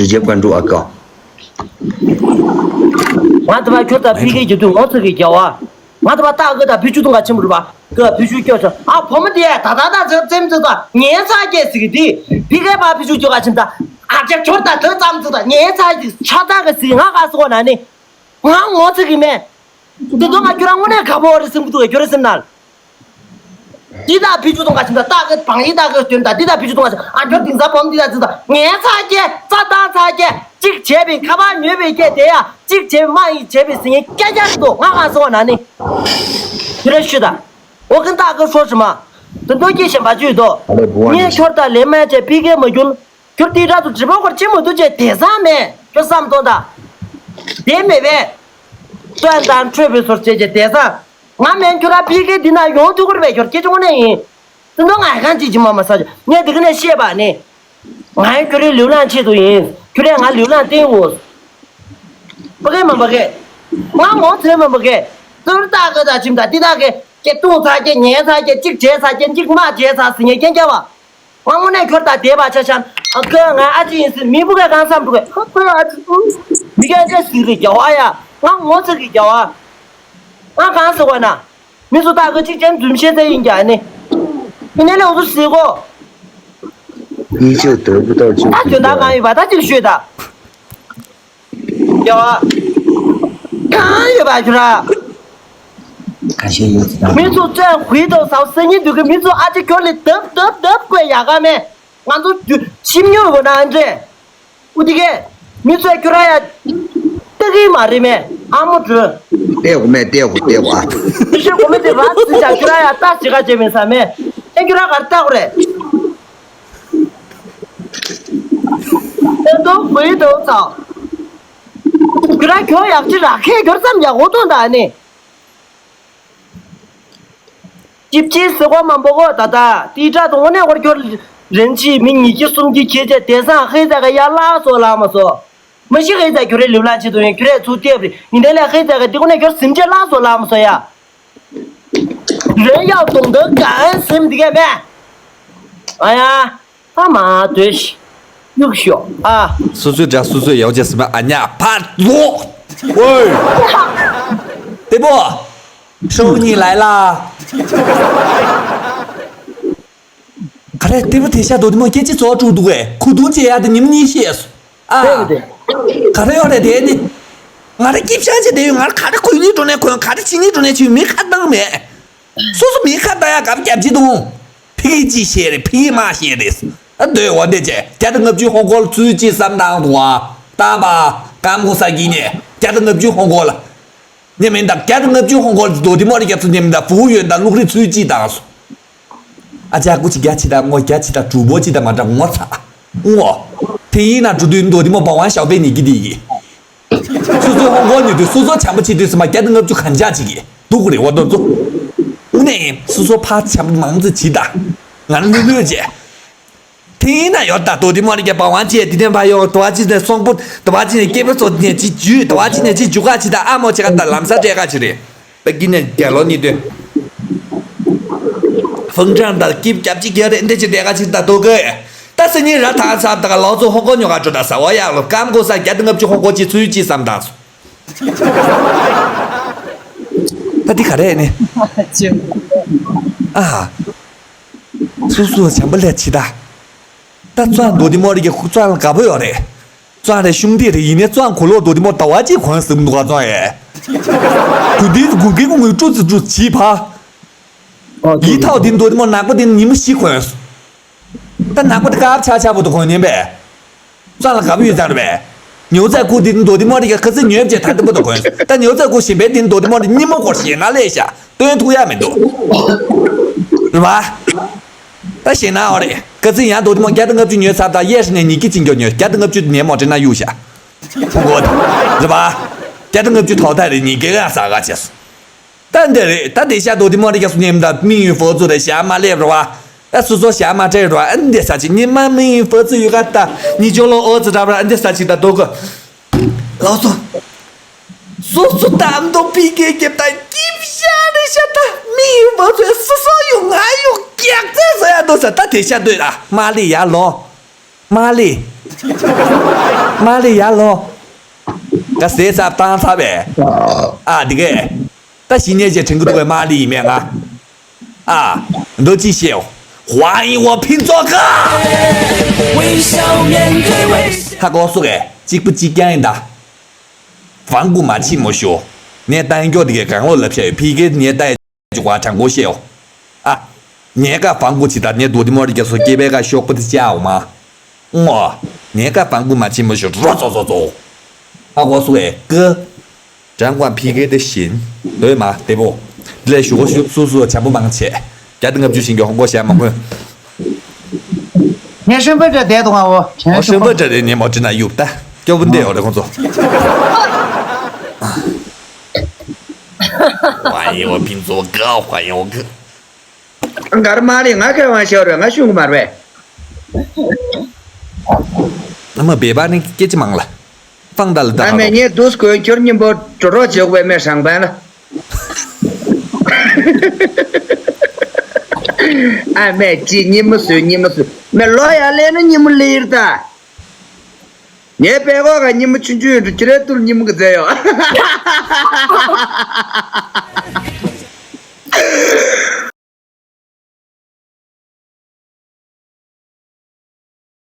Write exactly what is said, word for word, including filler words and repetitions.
直接关注阿高。 ང་དེ་བ་ཁྱོད་དང་ཕི་ཁེ་གྱི་དུས་ངོ་ཚ་གི་རྒྱལ་བ། ང་དེ་བ་ཏག་གི་དང་ཕི་ཆུ་དུང་ག་ཆེན་པོ་རུ་བ་གི་ཕི་ཆུ་སྐྱོ་ཆ་ཨ་བུ་མོ་དེ་ད་ད་ད་ཙེམ་ཙེམ་ཙེ་ད་ངའི་ཚ་སྐྱེ་ཟིག་དེ་ཕི་ཁེ་བ་ཕི་ཆུ་སྐྱོ་ག་ཆེན་ད་ཨ་ཅག་ཁྱོད་ད་དེ་ཙམ་ཙེ་ད་ངའི་ཚ་ཅིག་ཆ་ད་གི་ཟིག་ང་ག་སོ་ན་ནི་ང་ངོ་ཚ་གི་མེད། དེ་དུང་ང་ཁྱོད་རང་དངོས་གནས་ག་བོ་རེ་སེམས་ཀུ་དུ་གི་ཁྱོད་རེ་སེམས་ན། འདི་དག་ཕི་ཆུ་གཏོང་ག་ཕྱིན་ད་སྟག་གི་བང་ཡིག་སྟག་གི་སྟོན་ད་འདི་དག་ཕི་ཆུ་གཏོང་ག་ཕྱིན་ཨ་འགྱོ་དེང་སང་བོམ་འདི་དག་ཙི་ད་ངའི་ཚ་སྐྱེ་རྩ་དང་ཚ་སྐྱེ་གཅིག་བྱས་པའི་ཁ་པར་ཉོས་པའི་སྐད་དེ་ཡ་གཅིག་བྱས་པའི་དམག་ཡིག་བྱས་པའི་ཟིང་ངེ་སྐྱ་རྒྱ་རེད་དོ་ང་ང་སོང་བ་ན་ནི། དེ་ར་ཤུ་ད་འོ་ཀི་སྟག་གི་ཧྲོ་ཧྲི་མ་དེ་འདོད་ཀྱི་ཞེན་པ་བཅུད་དོ་ངས་ཁྱོར་ད་ལེ་མ་བྱས་ཕི་གེ་མ་གྱུར། ཁྱོད་དེའི་ར་ཚོ་དྲི་བ་སྐོར་ཅི་མོ་འདུག་ཅེས་དེ་སང་མེད་ཁྱོད་བསམ་གཏོང་ད། དེ་མེད་པས། སྟོན་དང་འཕྲོད་པའི་སོར་བཅད་ཅེས་དེ་སང་། ང་མེད་ཁྱོད་ར་ཕི་གེ་འདི་ན་ཡོང་ཐུག་གི་རེད་པས་ཁྱོད་སྐྱེ་ཆུང་ནས་ཡིན། ཙི་འདོ་ང་གང་ཅི་ཅི་མ་མ་ས་ཆ་ངས་དེ་ག་ནས་བཤད་པ་ནི། ང་ཡང་ཁྱོད་རའི་ལེའུ་ལང་ཆེད་དུ་ཡིན། ཁྱོད་རས་ང་ལེའུ་ལང་བསྟན་འོ། པ་གེ་མ་པ་གེ་ང་ངོ་ཚོས་མ་པ་གེ་ཙི་བར་ཏག་གི་ད་ཅིམ་ད་ཏི་ཏག་གི་ཀྱེ་ཏུང་ཚ་ཀྱེ་ཉན་ཚ་ཀྱེ་གཅིག་བྱས་ཚ་ཀྱེ་གཅིག་མ་བྱས་ཚ་ཟི་ངེ་སྐྱེན་སྐྱ་བ། ང་དངོས་གནས་ཁྱོད་དང་བསྡད་པ་ཆ་ཤམ། ཨ་ཁོས་ང་ཨ་ཅེ་ཡིན་ཟེར་མི་བུ་གས་གང་བསམ་འགྲོ་གས། ཨ་ཁོས་ཨ་ཅེ་ཨུ། མི་གས་ཨ་ཅེ་ཟིག་རེད་རྒྱལ་བ་ཡ། ང་ངོ་ཚ་གི་རྒྱལ་བ། ང་གང་ཟེར་བ་ན། མི་སུ་ད་ག་ཅིག་ཅན་རྫུན་བཤད་ཚད་ཡིན་ཀྱང་ནི། མི་ནས་ལས་འུ་ཚོ་ཟིག་གོ། 依旧得不到救 ད་དོན་དག་གང་ཡོད་པ་ད་ཅིག་ཤོད་ད། རྒྱལ་བ། གང་ཡོད་པ་ཁྱོད་ར། 感谢柚子大 མི་ཚོ་བཙན་ཧུའི་དང་ཟའོ་སེ་ཉིན་དུས་ཀྱི་མི་ཚོ་ཨ་ཅེ་ཁྱོད་ལས་དབ་དབ་དབ་དགོས་ཡག་ག་མེད། ང་ཚོ་རྒྱུ་ཤིམ་ཉོ་དགོས་ན་ཨ་འདྲེ། ཨུ་དི་གེ་མི་ཚོས་ཁྱོད་ར་ཡ། ལྟ་གི་མ་རེད་མེད་ཨ་མོ་དྲོན། བལྟས་དགོས་མེད་བལྟས་དགོས་བལྟས་དགོས་ཨ། མི་ཤེས་གོ་མི་དེ་ར་ཚི་ཆ་ཁྱོད་ར་ཡ་ལྟ་ཞིག་ག་བྱེད་མིན་ས་མེད། ཨེ་ཁྱོད་ར་གར་ལྟ་དགོས་རེད། ཨེ་དོ་ཧུའི་དང་ཟའོ། ཁྱོད་ར་ཁྱོད་ཡག་ཅི་ར་ཁས་ཁྱོད་ཙམ་ཡག་འོ་དོན་དག་ནི། ཅིབ་ཅིབ་ཟེར་གོ་མ་འབོ་གོ་ད་ད་དེའི་དྲ་དུ་དངོས་གནས་ཧོར་ཁྱོད་རེན་ཅི་མི་གཉིས་ཀྱི་གསུམ་གྱི་ཁྱེད་ཅེས་དེ་སང་ཧེ་ཙ་ག་ཡ་ལག་སོ་ལག་མ་སོ། མ་གཞི་ཧེ་ཙ་ཁྱོད་རའི་ལུས་ལ་ཆེད་དུ་ཡིན་ཁྱོད་རས་ཚུར་ལྟེབ་རེ་ཡིན་དེ་ལས་ཧེ་ཙ་ག་དེ་ཀུ་ནས་ཁྱོད་སིམ་ཅེས་ལག་སོ་ལག་མ་སོ་ཡ། རེན་ཡའོ་དུང་དུ་ག་ཨན་སིམ་དེ་གས་མེད། ཨ་ཡ། ཨ་མ་སྡོད་ཤི། གཡུག་ཤོག་ཨ། སོ་སོའི་དགྲ་སོ་སོས་ཡོ་བྱད་ཟིན་པ་ཨ་ཉག་ཕར་ལོག་ཨོའི། ཏེ་པོ། ཧྲོ་གཉིས་ལ་ལ། ག་རེ་ཏེ་པོ་དེ་ཤ་དོ་དེ་མོ་སྐད་ཅིག་ཚོགས་དྲུག་འདུག་གས་ཁུ་དུང་ཅེ་ཡ་དེ་ཉིན་གཉིས་ཤེས་སོ། ཨ། དེ་བས་དེ། ག་རེ་ཡོད་རེད་དེ་ནི། ང་རེ་སྐྱིབ་ཤང་ཅེ་དེ་ཡོད་ང་རེ་ག་རེ་གོས་ནི་འགྲོ་ནས་གོན་ག་རེ་བྱེད་ནི་འགྲོ་ནས་བྱེད་མི་ཁ་བཏང་མེད། སོ་སོ་མི་ཁ་བཏང་ཡ་གབ་རྒྱབ་ཅི་འདུག་ཕི་གི་ཅི་ཤེས་རེད་ཕི་གི་མ་ཤེས་རེད། ཨ་སྡོད་འོ་འདི་ཅེ་བརྒྱ་དང་ལྔ་བཅུ་ཧོང་ཀོང་ཚུལ་ཅི་བསམ་བཏང་འདུག་ཨ། བཏང་པ་ཀམ་ཀོ་ས་གི་ནས་བརྒྱ་དང་ལྔ་བཅུ་ཧོང་ཀོང་ལ། ཉེ་མིན་དང་བརྒྱ་དང་ལྔ་བཅུ་ཧོང་ཀོང་ལ་རྡོ་དི་མོ་རི་རྒྱ་མཚོ་ཉེ་མིན་དང་ཧྥུའུ་ཡོན་དང་ལུག་རི་ཚུལ་ཅི་བཏང་སོ། ཨ་ཅག་སྐུ་ཅི་རྒྱ་ཆི་དང་ངོ་རྒྱ་ཆི་དང་གྲུ་བོ་ཅི་དང་མ་འདྲ་ངོ་ཚ། ངོ་། དེ་ཡིན་ན་འགྲོ་དུས་རྡོ་དི་མོ་བ་ཝང་ཞའོ་པེ་ཉི་གི་དི་གི་སོ་སོའི་ཧོང་ཀོང་ཉོ་དུས་སོ་སོ་བྱམས་པོ་བྱེད་དུས་སུ་མ་བརྒྱ་དང་ལྔ་བཅུ་གང་ཆག་ཅིག་གི་སྡུག་རེ་བ་དོ་ཚོ། དངོས་གནས་སོ་སོ་ཕ་བྱམས་པོ་མང་ཙི་བྱེད་ད། ང་ལུས་ལུས་བྱས། དེ་ཡིན་ན་ཡོད་ད་དོ་དི་མོ་རི་རྒྱ་བ་ཝང་བྱས་དེ་དེ་བ་ཡོང་དོ་བ་ཅི་ནས་སོང་པོ་དོ་བ་ཅི་ནས་སྐྱེས་པ་ཚོ་དེ་ནས་ཅི་ཇུས་དོ་བ་ཅི་ནས་ཅི་ཇུ་ག་ཅི་ད་ཨ་མོ་ཅི་ག་ད་ལམ་ས་བྲལ་ག་ཅི་རེད། པ་ཀི་ནས་རྒྱ་ལོ་གཉིས་དོན། ཧྥང་ཀྲང་དང་སྐྱིབ་རྒྱབ་ཅི་རྒྱ་རེད་འདི་ཅི་བསྡད་ག་ཅི་ད་དོ་གི་ད་སི་ཉིན་ར་ཐང་ཚབ་ད་ག་ལོ་ཚོ་ཧོང་ཀོང་ཉོ་ག་འགྲོ་ད་ས་བ་ཡག་ལོ་ཀམ་ཀོ་ས་བརྒྱ་དང་ལྔ་བཅུ་ཧོང་ཀོང་ཅི་ཚུལ་ཅི་བསམ་ད་སོ། ད་འདི་ག་རེ་ནི། ཨ། སུ་སུ་བྱམས་པ་ལས་ཆི་ད། ད་བཙོན་རྡོ་དི་མོ་རི་གི་ཁུ་བཙོན་ལ་དགའ་པོ་ཡོད་རེད། བཙོན་རེ་ཤུང་དེ་རེ་ཡིན་ནའི་བཙོན་གོ་ལོག་རྡོ་དི་མོ་ཟླ་བ་གཅིག་གོན་ཟིན་འདུག་ག་བཙོན་ཡས། དུ་དི་གུ་གི་གུ་ངུ་ཀྲུ་ཙི་ཀྲུ་བྱིས་ཕ། ཡིད་ཐའོ་དི་རྡོ་དི་མོ་ནག་པོ་དི་ཉི་མ་བཞི་གོན། ད་ནག་པོ་དེ་དཀར་ཆག་ཆག་པོ་དུ་གོན་ཉན་པས། བཙོན་ལ་དགའ་པོ་ཡོད་ཙང་རེད་པས། ཉོ་ཚད་ཁུ་དེ་མདོ་དི་མོ་རི་ག་ཁ་ཚི་ཉོས་བྱས་ད་དི་པོ་དུ་གོན། ད་ཉོ་ཚད་ཁུ་ཞིམ་པའི་དེ་མདོ་དི་མོ་རི་ཉི་མ་སྐོར་ཞེ་ན་ལས་ཤ་སྟོན་ཐུག་ཡ་མི་འདུག་རེད་པ། ད་ཞེ་ན་འོ་རེད། ཁ་ཚི་ཡང་མདོ་དི་མོ་བརྒྱ་དང་ལྔ་བཅུ་ཉོས་ཚར་ད་གཡས་ཤི་ནས་ཉི་ཁི་ཅིང་གྱོ་ཉོས་བརྒྱ་དང་ལྔ་བཅུ་ནས་མོ་དྲི་ན་གཡུག་ཤ། ཕུ་གོ་དེ། རེད་པ། བརྒྱ་དང་ལྔ་བཅུ་ཐོག་ད་རེད་ཉི་གེ་ག་ས་ག་ཆེ་སོ། ད་འདི་རེད་ད་དེ་ཤ་དོ་དི་མོ་རི་ག་སུ་ཉེམ་ད་མི་ཡུན་ཕོ་ཚོ་རེ་ཤ་མ་ལེབ་ར་བ། ད་སུ་ཚོ་ཤ་མ་སྤྲད་ར་བ་ཨ་འདི་ས་ཅི་ཉི་མ་མི་ཡུན་ཕོ་ཚོ་ཡུ་ག་ད་ཉི་ཅོ་ལོ་ཨོ་ཙི་ར་བ་ཨ་འདི་ས་ཅི་ད་དོ་གོ། ལོ་སོ། སོ་སོ་ད་མདོ་པི་ཀེ་ཀེ་ད་ཀིབ་ཤ་རེ་ཤ་ད་མི་ཡུན་ཕོ་ཚོ་སོ་སོ་ཡུ་ང་ཡུ་ཀྱག་ཙེ་ས་ཡ་དོ་ས་ད་དེ་ཤ་དོ་ད་མ་ལེ་ཡ་ལོ། མ་ལི། མ་ལི་ཡར་ལོངས། ད་ཟས་ཚར་བཏང་ཚར་བས། ཨ་འདི་གས། ད་ཞི་ཉེ་ཅེས་དྲན་གི་འདུག་གས། མ་ལི་ཡིན་མེད་ང་། ཨ། འདི་ཅི་ཤེས། 欢迎我拼做哥。 ཧ་གོ་སོང་ངས། གཅིག་པུ་གཅིག་རྐྱང་ཡིན་ད། 反骨马气没学། ངས་ལྟ་ཡིན་སྐྱོ་དེ་གས་གང་ལོ་ལབ་བཤད་ཡོད། ཕི་གེ་ངས་ལྟ་ཡིན་ཅུ་ག་དྲང་པོ་བཤད་ཡོད། ཨ། ངས་ཀ་反骨气ད་ངས་རྡོ་དེ་མོ་རི་རྒྱ་སོ་སྐྱེ་བའི་ཀ་ཤོག་པ་དེ་བཅའ་འོ་མ། ངོ་། ངས་ཀ་反骨马气没学 རོ་ཙོ་ཙོ་ཙོ། ཧ་གོ་སོང་ངས་ཀི། 掌管PK的心。对吗？对不？འདི་ལས་ཞུ་གོ་ཞུ་སུ་སུ་བྱམས་པོ་མང་ཆེ། བརྒྱ་དང་ལྔ་བཅུ་ཞིང་གི་ཧོང་གོ་ཞལ་མ་ངོས། ངས་ཧྲེན་ཧྲེན་པོ་འདྲ་བསྡད་འདུག་ཨོ། ཨོ་ཧྲེན་པོ་འདྲ་རེད་ནས་མོ་ཅི་ན་ཡུབ་ད། སྐྱོ་པོ་འདས་ཡོད་རེད་ཁོང་ཚོ། 欢迎我拼做哥，欢迎我哥。 གར་མ་ལི་ང་ཁེ་དབང་ཤོར་རེད། ང་ཤུང་གི་མ་རེད། ཨ་མ་སྦེ་བ་ནི་སྐད་ཅི་མང་ལ། ཕང་ད་ལ་ད་ཨ་མས་ངས་དུས་ཀོན་ཁྱོར་སྙིང་པོ་གྲོ་རོགས་བྱེད་དགོས་མེད་ཧྲང་པན་ལ། ཨ་མས་ཅི་སྙིང་མོ་བཟོས་སྙིང་མོ་བཟོས་མེད་ལོ་ཡ་ལས་ན་སྙིང་མོ་ལི་ཡིར་ད། ངའི་པད་ཀོག་ག་སྙིང་མོ་ཆུང་ཆུང་ཡོད་འགྲོ་ཁྱི་རའི་ཏུར་སྙིང་མོ་གི་རྫས་ཡོད།